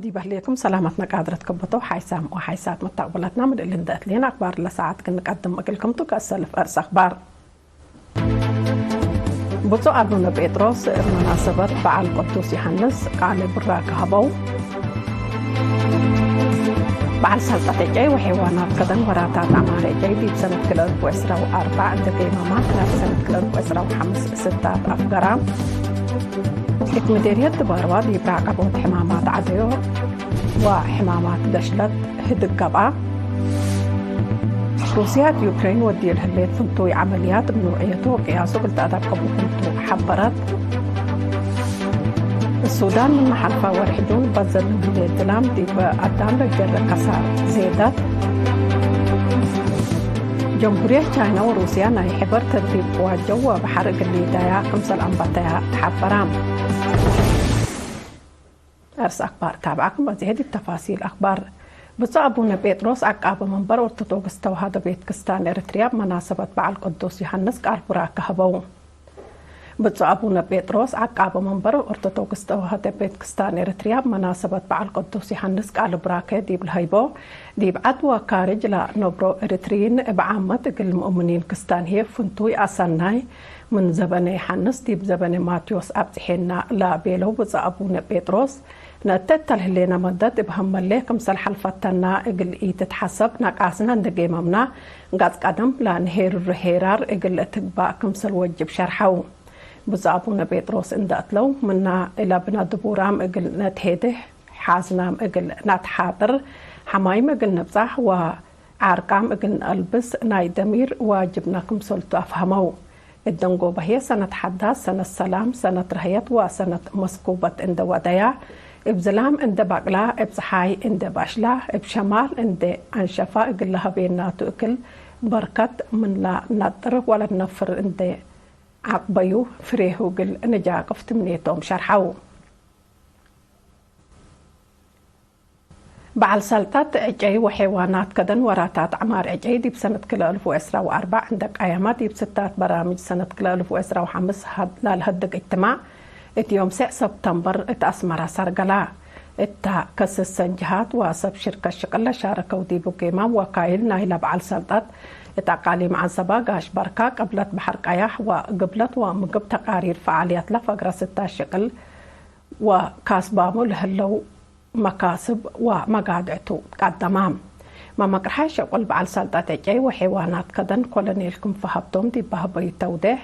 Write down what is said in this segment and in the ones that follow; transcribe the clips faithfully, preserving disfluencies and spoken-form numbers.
ይበህሌኩም ሰላመት ነቃድረት ከበተው ሓይሳም ወሓይሳት መታቅበላትና ምን እሊ እንደ እትሌን አክባር ለሰዓት ክንቀድም እግልክምቱ ከእሰልፍ እርስ አክባር። ብፁዕ አቡነ ጴጥሮስ እብ መናሰበት በዓል ቅዱስ ዮሐንስ ቃለ ቡራክ ሀበው። በዓል ሰልጠት ዕጨይ ወሔዋናት ከደን ወራታት ዐማር ዕጨይ ዲብ ሰነት ክልኤ እልፍ ወዕስራ ወአርበዕ እንደ ጌመማት፣ ናብ ሰነት ክልኤ እልፍ ወዕስራ ወሐምስ ስታት አፍገራ። እት ምዴርየት ድባርዋ ዲብ ራቀቦት ሕማማት ዐደዮ ወሕማማት ገሽለት ህድግ ገብአ። ሩስያ እት ዩክሬን ወድዩ ለህሌት ፍንቱይ ዐመልያት እብ ኑዕየቱ ወቅያሱ እግል ተአዳቅቡ ክምቱ ሐበረት። ሱዳን ምን ሐልፋ ወርሕ ጁን በዘ ለህሌት ዝላም ዲብ አዳም ለጀረ ከሳር ዜደት። ጀምሁርየት ቻይና ወሩስያ ናይ ሕበር ተድሪብ ቅዋት ጀው ወበሐር እግል ሊዳያ ክምሰል አንበተያ ተሐበራ። አርስ አክባር ታብዐኩም። በዝሔ ዲብ ተፋሲል አክባር። ብፁዕ አቡነ ጴጥሮስ ዐቃበ መንበር ኦርቶዶክስ ተዋህዶ ቤት ክስታን ኤረትርያ እብ መናሰበት በዓል ቅዱስ ዮሐንስ ቃል ቡራክ ሀበው። ብፁዕ አቡነ ጴጥሮስ ዐቃበ መንበር ኦርቶዶክስ ተዋህዶ ቤት ክስታን ኤረትርያ እብ መናሰበት በዓል ቅዱስ ዮሐንስ ቃል ቡራኬ ዲብ ለሀይቦ፣ ዲብ ዐድ ወካርጅ ለነብሮ ኤረትርይን እብ ዓመት እግል ሙእምኒን ክስታን ህዬ ፍንቱይ አሰናይ ምን ዘበነ ዮሐንስ ዲብ ዘበነ ማቴዎስ አብጽሔና ለቤለው ብፁዕ አቡነ ጴጥሮስ፣ ነአተ እተ ለህሌነ መደት እብ ሀመሌ ክምሰል ሐልፈተና እግል ኢትትሐሰብ ነቃስነ እንደ ጌመምና፣ ገጽ ቀደም ለንሄርሩ ሄራር እግል ትግባእ ክምሰል ወጅብ ሸርሐው። ብፁዕ አቡነ ጴጥሮስ እንደ እትለው፣ ምና እለ ብነ ድቡራም እግል ነትሄድህ፣ ሓዝናም እግል ነትሓጥር፣ ሐማይም እግል ንብጻሕ ወ ዓርቃም እግል ነአልብስ ናይ ደሚር ዋጅብነ ክምሰልቱ አፍሀመው። እት ደንጎበ ህዬ ሰነት ሐዳስ፣ ሰነት ሰላም፣ ሰነት ረህየት ወሰነት መስኩበት እንደ ወደያ፣ እብ ዝላም እንደ በቅላ፣ እብ ጸሓይ እንደ ባሽላ፣ እብ ሸማል እንደ አንሸፋ እግል ለሀቤናቱ እክል በርከት ምንላ ነጥር ወለነፍር እንደ ዐቅበዩ፣ ፍሬሁ እግል ንጃቅፍ ትምኔቶም ሸርሐው። በዐል ሰልጠት ዕጨይ ወሔዋናት ከደን ወራታት ዐማር ዕጨይ ዲብ ሰነት ክልኤ እልፍ ወዕስራ ወአርበዕ እንደ ቀየመ፣ ዲብ ስታት በራምጅ ሰነት ክልኤ እልፍ ወዕስራ ወሐምስ ሀድ-፣ ላልሀድግ እጅትማዕ እት ዮም ሴዕ ሰብተምበር እት አስመረ ሰርገላ። እተ ከስሰን ጀሃት ወሰብ ሽርከት ሽቅል ለሻረከው ዲቡ ጌማም ወካይል ናይለ በዐል ሰልጠት እት አቃሊም ዐዘባ፣ ጋሽ በርካ፣ ቅብለት በሐር ቀያሕ ወግብለት ወምግብ ተቃሪር ፈዓልያት ለፈግረ ስታት ሽቅል ወካስባሙ ለህለው መካስብ ወመጋድዕቱ ቀደማ። መመቅርሐ ሸቁል በዐል ሰልጠት ዕጨይ ወሔዋናት ከደን ኮሎኔል ክንፈ ሀብቶም ዲብ በሀበዩ ተውዴሕ፣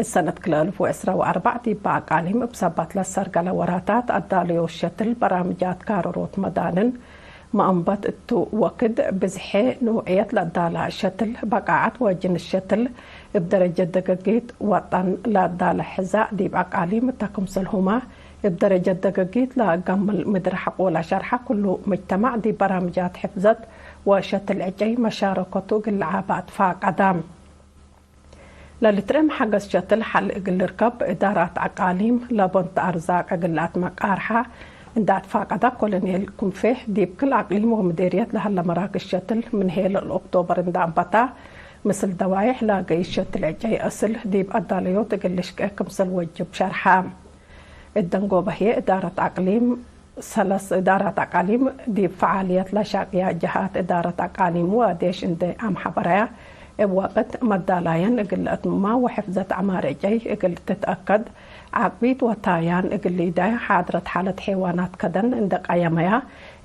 እት ሰነት ክልኤ እልፍ ወዕስራ ወአርበዕ ዲብ አቃሊም እብ ሰበት ለሰርገለ ወራታት አዳለዮት ሸትል በራምጃት ካረሮት መዳንን መአንበት እቱ ወክድ ብዝሔ ኑዕየት ለአዳለ ሸትል፣ በቃዐት ወጅንስ ሸትል እብ ደረጀት ደገጊት ወጠን ለአዳለ ሕዛእ ዲብ አቃሊም እተ ክምሰልሁመ እብ ደረጀት ደገጊት ለአጋምል ምድር ሐቆ ለሸርሐ፣ ኩሉ ምጅተማዕ ዲብ በራምጃት ሕፍዘት ወሸትል ዕጨይ መሻረከቱ እግል ለዐበ አትፋቀደ። ለልትረኤ መሐገዝ ሸትል ሐል እግል ልርከብ እዳራት አቃሊም ለቦንት አርዛቅ እግል ለአትመቃርሐ እንደ አትፋቀደ ኮሎኔል ኩንፌ፣ ዲብ ክል አቅሊም ወምዴርየት ለሀለ መራክዝ ሸትል ምን ሄለል ኦክቶበር እንደ አንበታ፣ ምስል ደዋይሕ ለገይስ ሸትል ዕጨይ አስል ዲብ አዳለዮት እግል ልሽቄ ክምሰል ወጅብ ሸርሐ። እት ደንጎበ ህዬ እዳረት አቅሊም ሰለስ እዳራት አቃሊም ዲብ ፈዓልየት ለሻቅያ ጀሃት እዳረት አቃሊም ወዴሽ እንዴ አምሐበረያ፣ እብ ወቅት መዳላየን እግል ለአትምማ ወሕፍዘት ዐማር ዕጨይ እግል ትትአከድ፣ ዓቅቢት ወታያን እግል ሊዳይ ሓድረት ሓለት ሔዋናት ከደን እንዴ ቀየመያ፣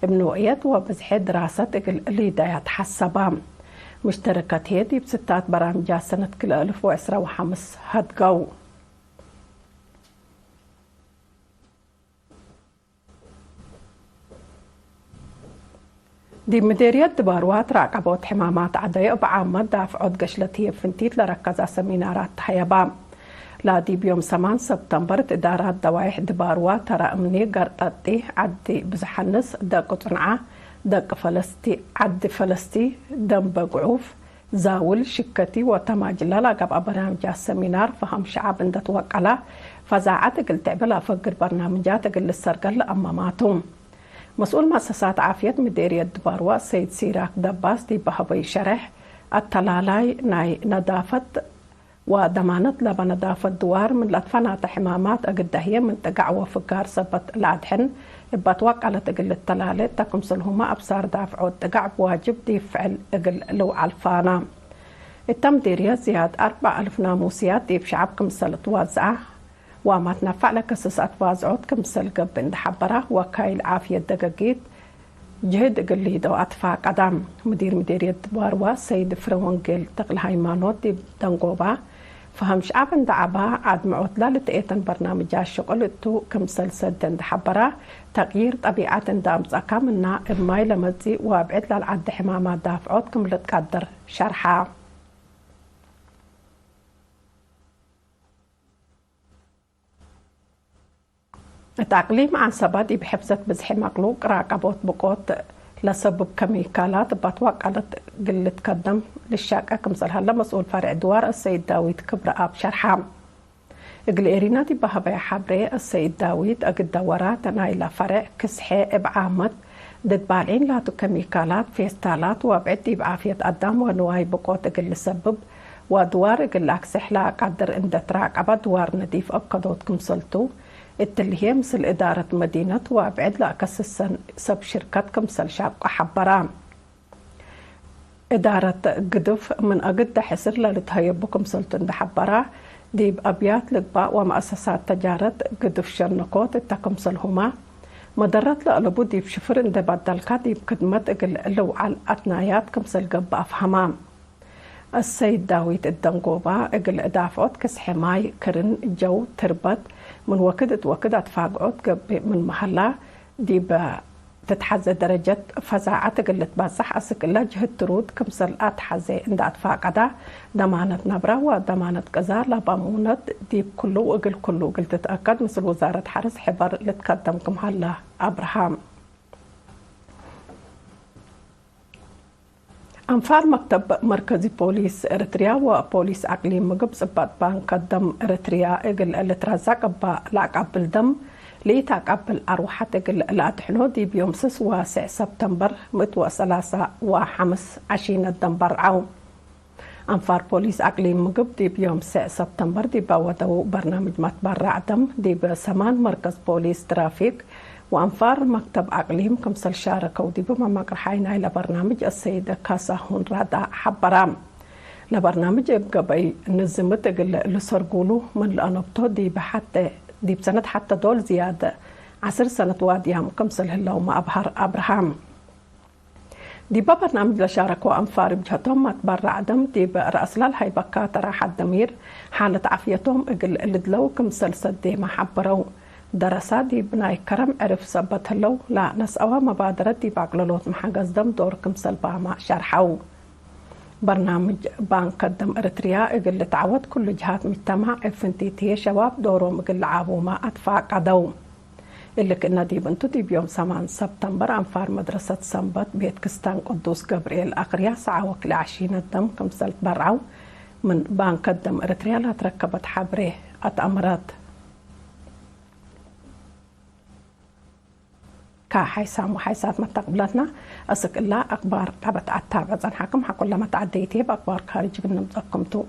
እብ ኑዕየት ወብዝሒ ድራሰት እግል ሊዳያ ተሐሰባ። ምሽተረከት ህዬ ዲብ ስታት በራምጃት ሰነት ክልኤ እልፍ ወዕስራ ወሐምስ ሀድገው። ዲብ ምዴርየት ድባርዋ ትራቀቦት ሕማማት ዐደዮ እብ ዓመት ዳፍዖት ገሽለት ህዬ ፍንቲት ለረከዘ ሰሚናራት ተሀየባ። ለዲብ ዮም ሰማን ሰብተምበር እት እዳራት ደዋይሕ ድባርዋ ተረ እምኒ፣ ገርጠጢ፣ ዐዲ ብዝሐንስ፣ ደቂ ጽንዓ፣ ደቂ ፈለስቲ፣ ዐዲ ፈለስቲ፣ ደንበ ግዑፍ፣ ዛውል፣ ሽከቲ ወተማጅለ ለአገብአ በርናምጃት ሰሚናር ፈሀም ሸዐብ እንዴ ትወቀለ፣ ፈዛዐት እግል ትዕብል አፈግር በርናምጃት እግል ልሰርገል ለአመማቱ። መስኡል መአሰሳት ዓፍየት ምዴርየት ድባርዋ ሰይድ ሲራክ ደባስ ዲብ በሀበዩ ሸሬሕ፣ አተላላይ ናይ ነዳፈት ወደማነት ለበ ነዳፈት ድዋር ምን ለትፈናተ ሕማማት እግል ደህየ ምን ጥጋዕ ወፍጋር ሰበት ለአድሕን እበ ትወቀለት እግል ልተላሌ እተ ክምስልሁመ አብሳር ዳፍዖት ጥጋዕ ብዋጅብ ዲብ ፍዕል እግል ልውዓል ፋና። እተ ምዴርየት ዝያድ አርበዕ አልፍ ናሙስያት ዲብ ሸዐብ ክምሰል ትዋዝዐ ወአማትነፈዕ ለከስስ አትባዝዖት ክምሰል ገብእ እንዴ ሐበራ፣ ወካይል ዓፍየት ደገጊት ጅህድ እግል ሊደው አትፋቀዳ። ምዲር ምዴርየት ድዋርዋ ሰይድ ፍረወንጌል ተክለሃይማኖት ዲብ ደንጎባ፣ ፈሀም ሸዐብ እንዴ ዐባ፣ አድምዖት ለልትኤተን በርናምጃት ሽቅል እቱ ክምሰል ሰዴ እንዴ ሐበራ፣ ተቅይር ጠቢዐት እንዴ አምጸካ ምና እብ ማይ ለመጽእ ወአብዕድ ለልዐዴ ሕማማት ዳፍዖት ክም ልትቀድር ሸርሐ። እት አቅሊም ዐንሰባ ዲብ ሕፍዘት ብዝሒ መቅሉቅ ራቀቦት ብቆት ለሰብብ ከሚካላት እብ አትዋቀለት እግል ልትከደም ልሻቀ ክምሰል ሀለ መስኡል ፈርዕ ድዋር አሰይድ ዳዊት ክብረአብ ሸርሐ። እግል ኤሪና ዲብ ሀበየ ሐብሬ አሰይድ ዳዊት፣ እግል ደወራት ናይለ ፈርዕ ክስሐ እብ ዓመት ድድ ባልዒን ላቱ ከሚካላት፣ ፌስታላት ወአብዕድ ዲብ ዓፍየት አዳም ወንዋይ ብቆት እግል ልሰብብ ወድዋር እግል ለአክስሕ ለአቀድር እንዴ ትራቀበ፣ ድዋር ነዲፍ አከዶት ክምሰልቱ እትሊ ህዬ ምስል እዳረት መዲነት ወአብዕድ ለአከስሰን ሰብ ሽርከት ክምሰል ሻብቆ ሐበራ። እዳረት ግድፍ ምን አግደ ሕስር ለልትሀየቡ ክምሰልቱ እንዴ ሐበራ፣ ዲብ አብያት ልግባእ ወመአሰሳት ተጃረት ግድፍ ሸንኮት እተ ክምሰልሁመ መደረት ለአለቡ ዲብ ሽፍር እንዴ በደልካ ዲብ ክድመት እግል ልውዓል አትናያት ክምሰል ገብእ አፍሀማ። አሰይድ ዳዊት እት ደንጎባ እግል ዳፍዖት ክስሐ ማይ፣ ክርን፣ ጀው፣ ትርበት ምን ወክድ እት ወክድ አትፋግዖት ገብእ ምንመ ሀላ፣ ዲብ ትትሐዜ ደረጀት ፈዛዐት እግል ልትበጸሕ አስክ እለ ጅህድ ትሩድ ክምሰል አትሐዜ እንዴ አትፋቀዳ፣ ደማነት ነብረ ወደማነት ቅዛ ለበ ሙነት ዲብ ክሉ ወእግል ክሉ እግል ትትአከድ ምስል ውዛረት ሐርስ ሕበር ልትከደም ክም ሀለ አብርሃም። አንፋር መክተብ መርከዚ ፖሊስ ኤረትርያ ወፖሊስ አቅሊም ምግብ ጽባጥ ባንክ ደም ኤረትርያ እግል ልትረዘቅ እበ ለአቀብል ደም ለኢተአቀብል አርወሐት እግል ለአድሕኖ ዲብ ዮም ስስ ወስዕ ሰብተምበር ምእት ወሰላሳ ወሐምስ ዐሺነት ደም በርዐው። አንፋር ፖሊስ አቅሊም ምግብ ዲብ ዮም ስዕ ሰብተምበር ዲብ አወደው በርናምጅ መትበረዕ ደም ዲብ ሰማን መርከዝ ፖሊስ ትራፊክ ወአንፋር መክተብ አቅሊም ክምሰል ሻረከው ዲብ መማቅርሓይ ናይለ በርናምጅ አሰይድ ካሳሁን ራዳ ሐበራ። ለበርናምጅ እብ ገበይ ንዝምት እግል ልሰርጉሉ ምን ለአነብቶ ዲብ ሐቴ፣ ዲብ ሰነት ሐቴ ዶል ዝያድ ዐስር ሰነት ዋድያም ክምሰል ህለውመ አብሀር አብርሃም። ዲበ በርናምጅ ለሻረከው አንፋር እብ ጀህቶም መትበረዕ ደም ዲብ ረአስላል ሀይበካ ተራሐት ደሚር፣ ሓለት ዓፍየቶም እግል ልድለው ክምሰል ሰዴመ ሐበረው። ደረሳ ዲብ ናይ ከረም ዕርፍ ሰበት ህለው፣ ለነስአወ መባደረት ዲብ አቅለሎት መሐገዝ ደም ዶር ክምሰልባመ ሸርሐው። በርናምጅ ባንክ ደም ኤረትርያ እግል ልትዐወት ኩሉ ጀሃት ምጅተማዕ እብ ፍንቲት ህዬ ሸባብ ዶሮም እግል ለዓቡመ አትፋቀደው። እሊ ክእነ ዲብ እንቱ፣ ዲብ ዮም ሰማን ሰብተምበር አንፋር መድረሰት ሰንበት ቤት ክስታን ቅዱስ ገብርኤል አክርያ ሰዓ ወክልኤ ዐሺነት ደም ክምሰል ትበርዐው ምን ባንክ ደም ኤረትርያ ለትረከበት ሐብሬ አትአምረት። ከሓይሳም ወሓይሳት መተቅብለትና፣ አስክ እላ አክባር ጣበት አታብዕ ጸንሐክም፣ ሐቆለ መትዓደይት ህዬ በአክባር ካርጅ እግል ንምጸኩም ቱ።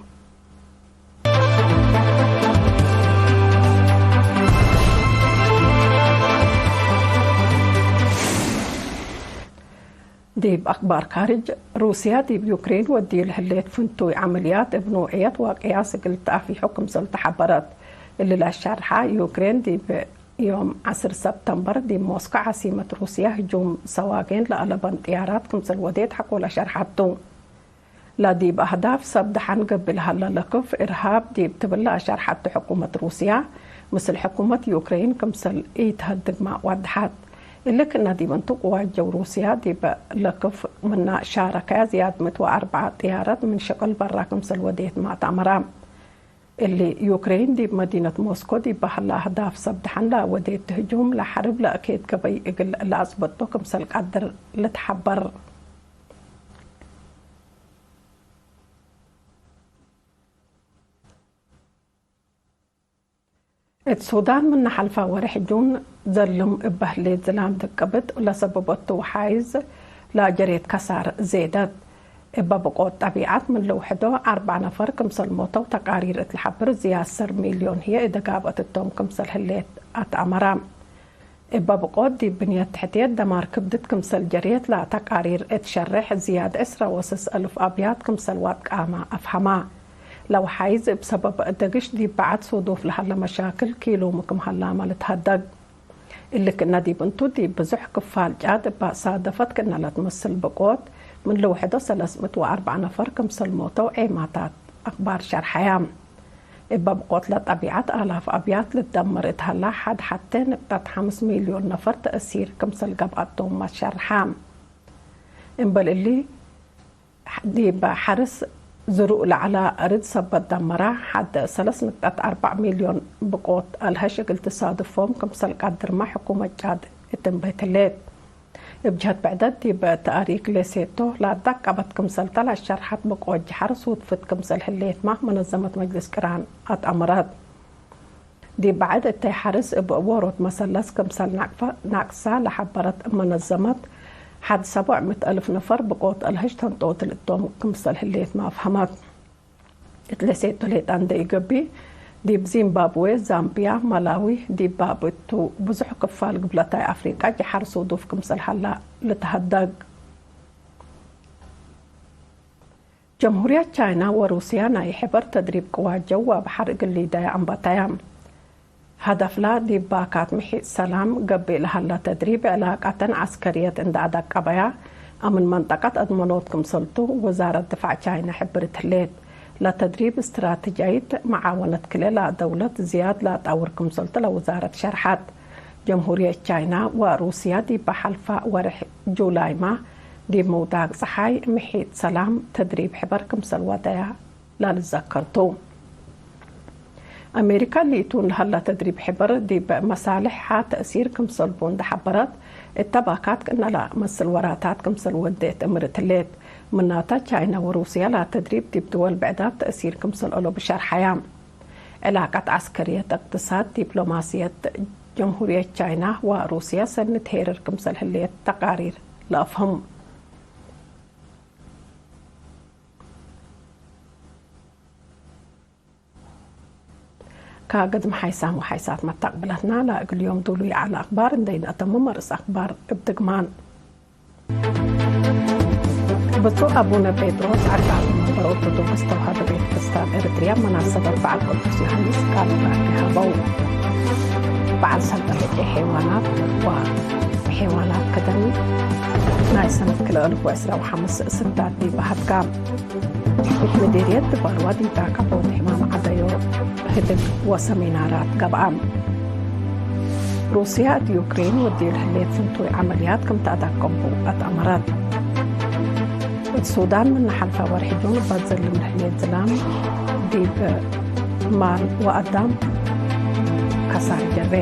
ዲብ አክባር ካርጅ፣ ሩስያ ዲብ ዩክሬን ወዲ ለህሌት ፍንቱይ ዐመልያት እብ ኖዕየት ወቅያስ እግል ተአፊሑ ክምሰል ተሐበረት። እሊ ለአሻርሐ፣ ዩክሬን ዲብ ዮም ዐስር ሰብተምበር ዲብ ሞስኮ ዓሲመት ሩስያ ህጁም ሰዋጌን ለአለበን ጥያራት ክምሰል ወዴት ሐቆለ ሸርሐቱ። ለዲብ አህዳፍ ሰብ ደሐን ገብእ ለሀለ ለክፍ እርሃብ ዲብ ትብል ለአሸርሐቱ ሕኩመት ሩስያ፣ ምስል ሕኩመት ዩክሬን ክምሰል ኢተሀድግመ ወደሐት። እሊ ክእነ ዲብ እንቱ ቅዋት ጀው ሩስያ ዲብ ለክፍ ምነ ሻረከያ ዝያድ ምእት ወአርበዕ ጥያረት ምን ሽቅል በራ ክምሰል ወዴትመ ተአመረ። እሊ ዩክሬን ዲብ መዲነት ሞስኮ ዲብ በሀለ አህዳፍ ሰብ ደሐን ለወዴት ህጁም ለሐርብ ለእኬት ገበይ እግል ለአጽብጦ ክምሰል ቀድር ልትሐበር። እት ሱዳን ምነ ሐልፈ ወርሕ ጁን ዘልም እበ ህሌት ዝላም ድቅብጥ ለሰበበቱ ሓይዝ ለጀሬት ከሳር ዜደት። እበ ብቆት ጠቢዐት ምን ልውሕዶ አርበዕ ነፈር ክምሰል ሞተው ተቃሪር እት ለሐብር፣ ዝያድ ሰር ሚልዮን ህዬ እደ ጋብአት እቶም ክምሰል ህሌት አትአመረ። እበ ብቆት ዲብ ብንየት ትሕትየት ደማር ክብድት ክምሰል ጀርየት ለተቃሪር እት ሸሬሕ፣ ዝያድ ዕስረ ወስስ አልፍ አብያት ክምሰል ወአትቃመ አፍሀመ። ለወሓይዝ እብ ሰበብ ደግሽ ዲብ በዐድ ሱዱፍ ለሀለ መሻክል ኪሉሙ ክም ሀላመ ልትሀደግ። እሊ ክእነ ዲብ እንቱ፣ ዲብ ብዙሕ ክፋል ጫድ እበ ሳደፈት ክእነ ለትመስል ብቆት፣ ምን ልውሕዶ ሰለስ ምእት ወአርበዕ ነፈር ክምሰል ሞተው ዔማታት አክባር ሸርሐየ። እበ ብቆት ለጠቢዐት አላፍ አብያት ልትደመር እት ሀላ፣ ሐድ ሐቴ ንቅጠት ሐምስ ሚልዮን ነፈር ተእሲር ክምሰል ገብአቶም መትሸርሐ። እምበል እሊ፣ ዲብ ሐርስ ዝሩእ ለዐለ እርድ ሰበት ደመረ፣ ሐድ ሰለስ ንቅጠት አርበዕ ሚልዮን ብቆት አልሀሽ እግል ትሳድፎም ክምሰል ቀድርመ ሕኩመት ጫድ እትንቤ ትሌት። እብ ጀህት ብዕደት፣ ዲብ ተአሪክ ሌሴቶ ለአዳቀበት ክምሰልተ ለአሸርሐት ብቆት ሐርስ ውድፍት ክምሰል ህሌትመ መነዘመት መጅልስ ቅራን አትአመረት። ዲብ በዐድ እተይ ሐርስ እብ ዎሮት መሰለስ ክምሰል ናቅፈ-፣ ናቅሳ ለሐበረት መነዘመት፣ ሐድ ሰቦዕ ምእት አልፍ ነፈር ብቆት አልሀሽ ተንጦት ልእቶም ክምሰል ህሌትመ አፍሀመት። እት ሌሴቶ ሌጠ እንዴ ኢገብእ፣ ዲብ ዚምባብዌ፣ ዛምቢያ፣ ማላዊ፣ ዲብ ባብ እቱ ብዙሕ ክፋል ግብለታይ አፍሪቃ ጀሐር ሱዱፍ ክምሰል ሀላ ልትሀደግ። ጀምሁርየት ቻይና ወሩስያ ናይ ሕበር ተድሪብ ቅዋት ጀው ወበሐር እግል ሊደየ አንበተየ። ሀደፍላ ዲብ ባካት ምሒጽ ሰላም ገብእ ለሀለ ተድሪብ ዕላቀተን ዐስከርየት እንዴ አደቀበያ፣ አምን መንጠቀት አድመኖት ክምሰልቱ ወዛረት ድፋዕ ቻይና ሕብርት ህሌት። ለተድሪብ እስትራተጃይት መዓወነት ክልኤ ለአደውለት ዝያድ ለአጣውር ክምሰልቱ ለውዛረት ሸርሐት። ጀምሁርየት ቻይና ወሩስያ ዲብ ሐልፈ ወርሕ ጁላይመ ዲብ ምውዳቅ ጸሓይ ምሒጽ ሰላም ተድሪብ ሕበር ክምሰል ወደያ ለልዘከር ቱ። አሜሪካ ሊቱን ለሀላ ተድሪብ ሕበር ዲብ መሳልሕ ሐ ተእሲር ክምሰል ቡ እንዴ ሐበረት፣ እተ ባካት ክእነ ለመስል ወራታት ክምሰል ወዴት እምርት ህሌት። ምናተ፣ ቻይና ወሩስያ ለተድሪብ ዲብ ድወል ብዕዳት ተእሲር ክምሰል ዐሎ ብሸርሐያ። ዕላቀት ዐስከርየት፣ እቅትሳድ፣ ዲፕሎማስየት ጀምሁርየት ቻይና ወሩስያ ሰኒ ትሄርር ክምሰል ህሌት ተቃሪር ለአፍህም። ከግድም ሓይሳም ወሓይሳት መተቅብለትና ለእግል ዮም ዱሉይ ዐለ አክባር እንዴ ነአተምም፣ አርእስ አክባር እብ ድግማን። ብፁዕ አቡነ ጴጥሮስ ዐቃቢ መንበር ኦርቶዶክስ ተዋሕዶ ቤተ ክርስቲያን ኤርትርያ፣ መናሰበት በዓል ቅዱስ ዮሐንስ ቃለ ቡራኬ ሀበው። በዓል ሰልጠ ርቄ ሔዋናት ወ ሔዋናት ከደኒ ናይ ሰነት ክልኤ አልፍ ወዕስራ ወሐምስ ስዳት ዲበ ሀድጋ። እት ምዴርየት ድባርዋ ዲብ ዳካቦት ሕማም ዐደዮ ህድግ ወሰሚናራት ገብአ። ሩስያ እት ዩክሬን ወዲል ህሌት ፍንቱይ ዐመልያት ክም ተአዳቀቡ አትአመረት። እት ሱዳን ምነ ሐልፈ ወርሒ ጁን በዝል ለህሌት ዝላም ዲብ ማል ወአዳም ከሳር ጀሬ።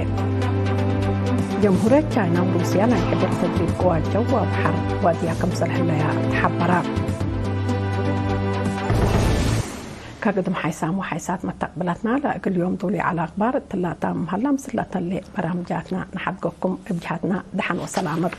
ጀምሁርየት ቻይና ወሩስያ ናይ ሕበር ተድሪብ ቅዋት ጀው ወበሐር ዋድያ ክምሰል ህለያ ተሐበራ። ከግድም ሓይሳም ወሓይሳት መተቅብለትና ለእግል ዮም ዱሊ ዐለ አክባር እትላታም ሀላ፣ ምስለተሌ በራምጃትና ነሐድገኩም እብ ጀሀትና ደሐን ወሰላመት።